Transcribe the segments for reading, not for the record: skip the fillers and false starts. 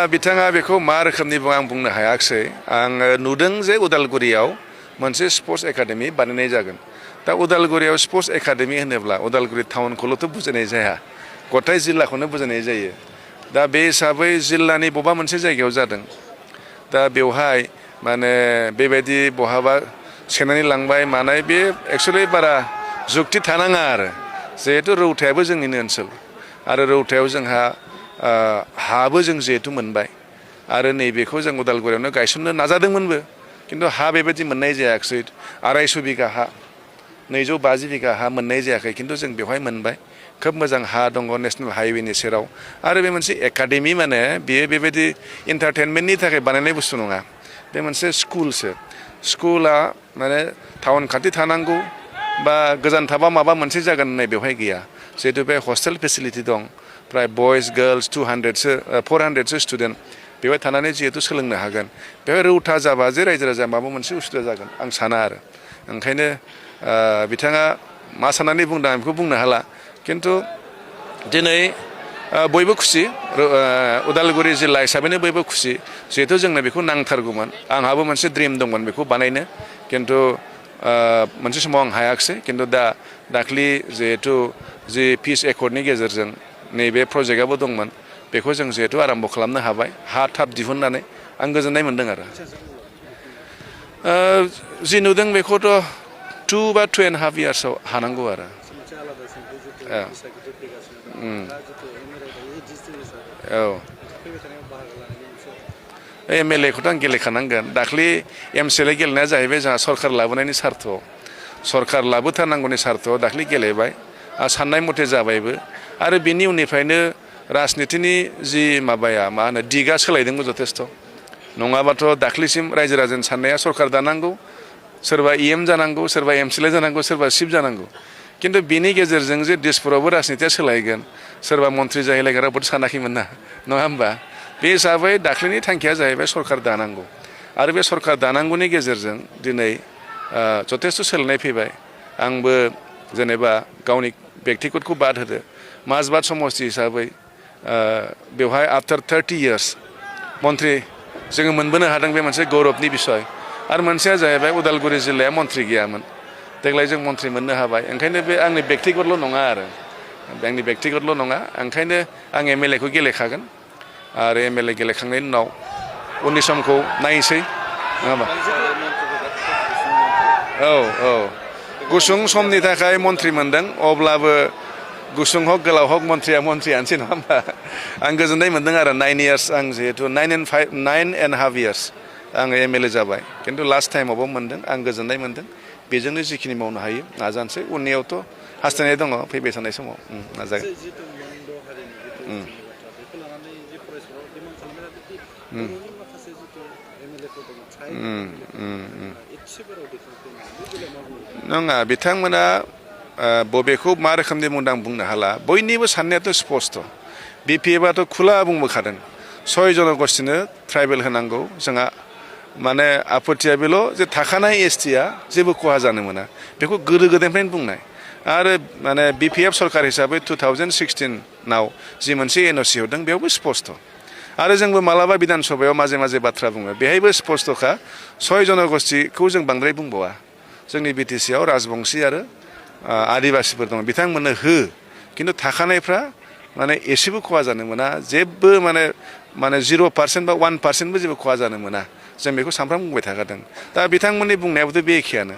बिथाङा बेखौ मा रोखोमनि आं बुंनो हायाखै आङो नुदों जे उदालगुरियाव मोनसे स्पर्ट्स एकाडेमि बानायनाय जागोन दा उदालगुरियाव स्पर्ट्स एकाडेमि होनोब्ला उदालगुरि टाउनखौल'थ' बुजायनाय जाया गथाय जिल्लाखौनो बुजायनाय जायो दा बे हिसाबै जिल्लानि बबेबा मोनसे जायगायाव जादों दा बेवहाय माने बेबायदि बहाबा सेनानै लांबाय मानाय बे एक्चुअलि बारा जुक्ति थानाङा आरो जिहेतु रौतायाबो जोंनिनो ओनसोल आरो रौतायाव जोंहा हाबो जों जिहेतु मोनबाय आरो नैबेखौ जों उदालगुरियावनो गायसननो नाजादोंमोनबो किन्तु हा बेबायदि मोननाय जायाखिसै 250 बिघा हा 250 बिघा हा मोननाय जायाखै किन्तु जों बेवहाय मोनबाय खोब मोजां हा दङ नेशनेल हाइवेनि सेराव आरो बे मोनसे एकाडेमि माने बेयो बेबायदि एन्टारटेनमेन्टनि थाखाय बानायनाय बुस्थु नङा बे मोनसे स्कुलसो स्कुला माने टाउन खाथि थानांगौ बा गोजान थाबा माबा मोनसे जागोन होननाय बेवहाय गैया जिहेतु बे हस्टेल फेसिलिटि दं प्राय बयज गार्लस 400सो स्टुडेन्ट बेवहाय थानानै जिहेतु सोलोंनो हागोन बेवहाय रौता जाबा जे रायजो राजा माबा मोनसे उसुबिदा जागोन आं साना आरो ओंखायनो बिथाङा मा साननानै बुंदों आं बेखौ बुंनो हाला किन्तु दिनै बयबो खुसि उदालगुरि जिल्ला हिसाबैनो बयबो खुसि जिहेतु जोंनो बेखौ नांथारगौमोन आंहाबो मोनसे ड्रिम दंमोन बेखौ बानायनो किन्तु मोनसे समाव आं हायाखिसै किन्तु दाख्लि जिहेतु जि पिस एकर्डनि गेजेरजों नैबे प्रजेक्टआबो दंमोन बेखौ जों जिहेतु आराम्भ खालामनो हाबाय हा थाब दिहुननानै आं गोजोननाय मोन्दों आरो जि नुदों बेखौथ' 2 बा 2.5 इयार्सआव हानांगौ आरो औ MLA खौथ' आं गेलेखानांगोन दाख्लि MCLA गेलेनाया जाहैबाय जोंहा सरकार लाबोनायनि सार्थ'आव सरकार लाबोथारनांगौनि सार्थ'आव दाख्लि गेलेबाय साननाय मथे जाबायबो आरो बिनि उननिफ्रायनो राजनितिनि जि माबाया मा होनो दिगा सोलायदोंबो जथेस्थ' नङाबाथ' दाख्लिसिम रायजो राजानि साननाया सरकार दानांगौ सोरबा EM जानांगौ सोरबा MCLA जानांगौ सोरबा चिफ जानांगौ किन्तु बिनि गेजेरजों जे दिसपुरावबो राजनितिया सोलायगोन सोरबा मन्थ्रि जाहैलायगोन रावबोथ' सानाखैमोन ना नङा होमबा बे हिसाबै दाख्लिनि थांखिया जाहैबाय सरकार दानांगौ आरो बे सरकार दानांगौनि गेजेरजों दिनै जथेस्थ' सोलायनाय फैबाय आंबो जेनेबा गावनि बेक्तिगतखौ बाद होदो माजबाद समष्टि हिसाबै बेवहाय आफ्टार 30 इयार्स मन्थ्रि जोङो मोनबोनो हादों बे मोनसे गौरबनि बिसय आरो मोनसेया जाहैबाय उदालगुरि जिल्लाया मन्थ्रि गैयामोन देग्लाय जों मन्थ्रि मोननो हाबाय ओंखायनो बे आंनि बेक्तिगतल' नङा आरो आंनि बेक्तिगतल' नङा ओंखायनो आं MLA खौ गेलेखागोन आरो MLA गेलेखांनायनि उनाव उननि समखौ नायनोसै नङा होमबा औ गुसुं समनि थाखाय मन्थ्रि मोनदों अब्लाबो गुसुं हक गोलाव हक मन्थ्रिया मन्थ्रियानोसै नङा होमबा आं गोजोननाय मोन्दों आरो 9 इयार्स आं जिहेतु 9.5 इयार्स आङो MLA जाबाय किन्तु लास्ट टाइमावबो मोन्दों आं गोजोननाय मोन्दों बेजोंनो जिखिनि मावनो हायो नाजानोसै उननियावथ' हास्थायनाय दङ फैबाय थानाय समाव नाजागोन नङा बिथांमोना बबेखौ मा रोखोमनि बुंदों आं बुंनो हाला बयनिबो साननायाथ' स्पष्ट BPFआथ' खुला बुंबोखादों 6 जनगोष्ठीनो ट्राइबेल होनांगौ जोंहा माने आपत्तिया बेल' जे थाखानाय STआ जेबो खहा जानो मोना बेखौ गोदो गोदायनिफ्रायनो बुंनाय आरो माने BPF सरकार हिसाबै 2016 जि मोनसे NOC हरदों बेयावबो स्पष्ट आरो जोंबो मालाबा बिधान सभायाव माजे माजे बाथ्रा बुङो बेहायबो स्पष्टखा 6 जनगोष्ठीखौ जों बांद्राय बुंबावा जोंनि BTCआव राजबंशी आरो आदिबासिफोर दङ बिथांमोननो हो किन्तु थाखानायफ्रा माने एसेबो खहा जानो मोना जेबो माने 0% बा 1%बो जेबो खहा जानो मोना जों बेखौ सानफ्रामबो बुंबाय थाखादों दा बिथांमोननि बुंनायाबोथ' बे एखेयानो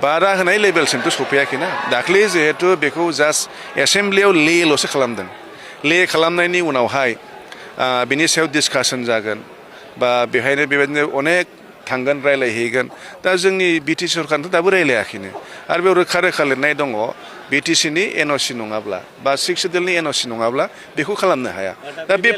बादा होनाय लेभेलसिमथ' सफैयाखैना दाख्लि जिहेतु बेखौ जास्ट एसेम्ब्लियाव लेल'सो खालामदों ले खालामनायनि उनावहाय बिनि सायाव डिसकासन जागोन बा बेहायनो बेबायदिनो अनेक थांगोन रायलायहैगोन दा जोंनि BTC सरकारथ' दाबो रायलायाखैनो आरो बेयाव रोखा रोखा लिरनाय दङ BTCनि NOC नङाब्ला बा 6 सिडुलनि NOC नङाब्ला बेखौ खालामनो हाया दा बे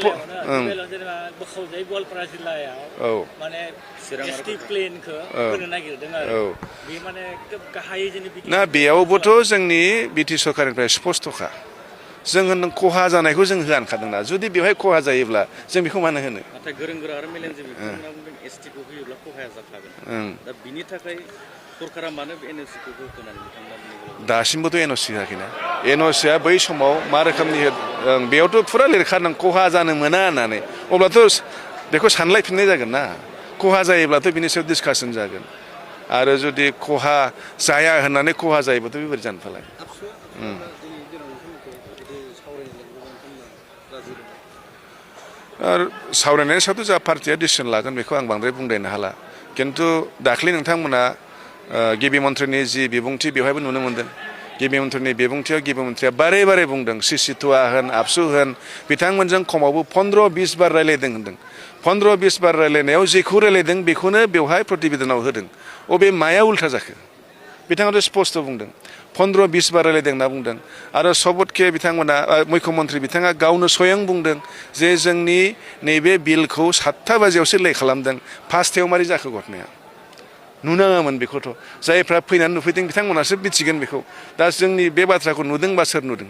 ना बेयावबोथ' जोंनि BTC सरकारनिफ्राय स्पष्टखा जों खहा जानायखौ जों होनखादोंना जुदि बेवहाय खहा जायोब्ला जों बेखौ मानो होनो नाथाय गोरों गोरा आरो मेलेमजिबि बिथांमोना बुंदों STखौ होयोब्ला खहाया जाखागोन दा बिनि थाखाय सरकारा मानो बे NOCखौ होनानै बिथांमोना दासिमबोथ' एनअसि होआखैना एनअसिया बै समाव मा रोखोमनि बेयावथ' फुरा लिरखादों खहा जानो मोना होननानै अब्लाथ' बेखौ सानलायफिननाय जागोन ना खहा जायोब्लाथ' बिनि सायाव डिसकासन जागोन आरो जुदि खहा जाया होननानै खहा जायोबाथ' बेबायदि जानो फालाय आरो सावरायनायनि सायावथ' जा पार्टिया डिसिसन लागोन बेखौ आं बांद्राय बुंद्रायनो हाला खिन्थु दाख्लै नोंथांमोना गिबि मन्थ्रिनि जि बिबुंथि बेवहायबो नुनो मोन्दों गिबि मन्थ्रिनि बिबुंथियाव गिबि मन्थ्रिया बारे बारे बुंदों सिसिथुआ होन आबसु होन बिथांमोनजों खमावबो 15-20 बार रायलायदों होनदों 15-20 बार रायलायनायाव जेखौ रायलायदों बेखौनो बेवहाय प्रतिवेदनाव होदों अबे माया उल्था जाखो बिथाङाथ' स्पस्ट बुंदों 15-20 बार रायलायदों होनना बुंदों आरो सबतके बिथांमोना मुख्यमन्त्रि बिथाङा गावनो स्वयं बुंदों जे जोंनि नैबे बिलखौ 7 बाजियावसो लेख खालामदों 5थायाव मारै जाखो घटनाया नुनाङामोन बेखौथ' जायफ्रा फैनानै नुफैदों बिथांमोनासो मिथिगोन बेखौ दा जोंनि बे बाथ्राखौ नुदोंबा सोर नुदों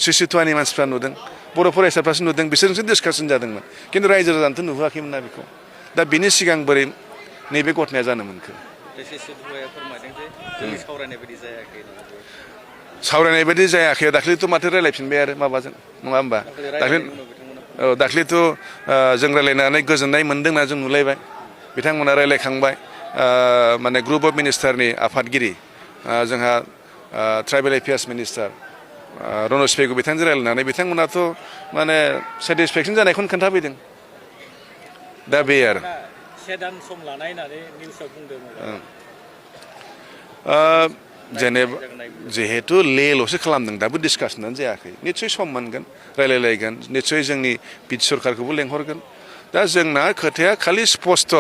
सिसिथुआनि मानसिफ्रा नुदों बर' फरायसाफ्रासो नुदों बिसोरजोंसो डिसकासन जादोंमोन खिन्थु रायजो राजानोथ' नुहराखैमोन ना बेखौ दा बिनि सिगां बोरै नैबे घटनाया जानो मोनखो सावरायनाय बायदि जायाखै दाख्लैथ' माथो रायलायफिनबाय आरो माबाजों नङा होमबा दाख्लैथ' जों रायलायनानै गोजोननाय मोन्दों होनना जों नुलायबाय बिथांमोना रायलायखांबाय माने ग्रुप अफ मिनिस्टारनि आफादगिरि जोंहा ट्राइबेल एफेयार्स मिनिस्टार रनज पेगु बिथांजों रायलायनानै बिथांमोनाथ' माने सेटिसफेक्सन जानायखौनो खोन्थाफैदों दा बे आरो सम लानाय होननानै निउसाव बुंदों जेनेबा जिहेतु लेल'सो खालामदों दाबो डिसकासनानो जायाखै निस्सय सम मोनगोन रायलायलायगोन निस्सय जोंनि पिट सरकारखौबो लेंहरगोन दा जोंना खोथाया खालि स्पस्ट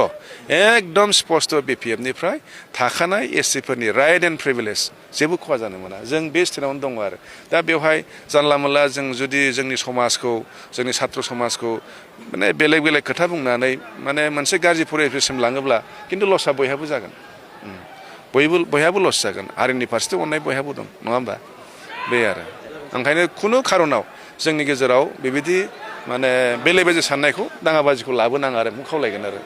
एकदम स्पस्ट बिपिएफनिफ्राय थाखानाय एससिफोरनि राइट एन्ड प्रिभिलेज जेबो खहा जानो मोना जों बे स्टेटआवनो दङ आरो दा बेवहाय जानला मोनला जों जुदि जोंनि समाजखौ जोंनि सात्र समाजखौ माने बेलेग बेलेग खोथा बुंनानै माने मोनसे गाज्रि परिबेससिम लाङोब्ला खिन्थु लसआ बयहाबो जागोन बयहाबो लस जागोन हारिनि फारसेथ' अननाय बयहाबो दं नङा होमबा बे आरो ओंखायनो खुनु खारनाव जोंनि गेजेराव बेबायदि माने बेले बेजे साननायखौ दाङाबाजिखौ लाबोनाङा आरो खावलायगोन आरो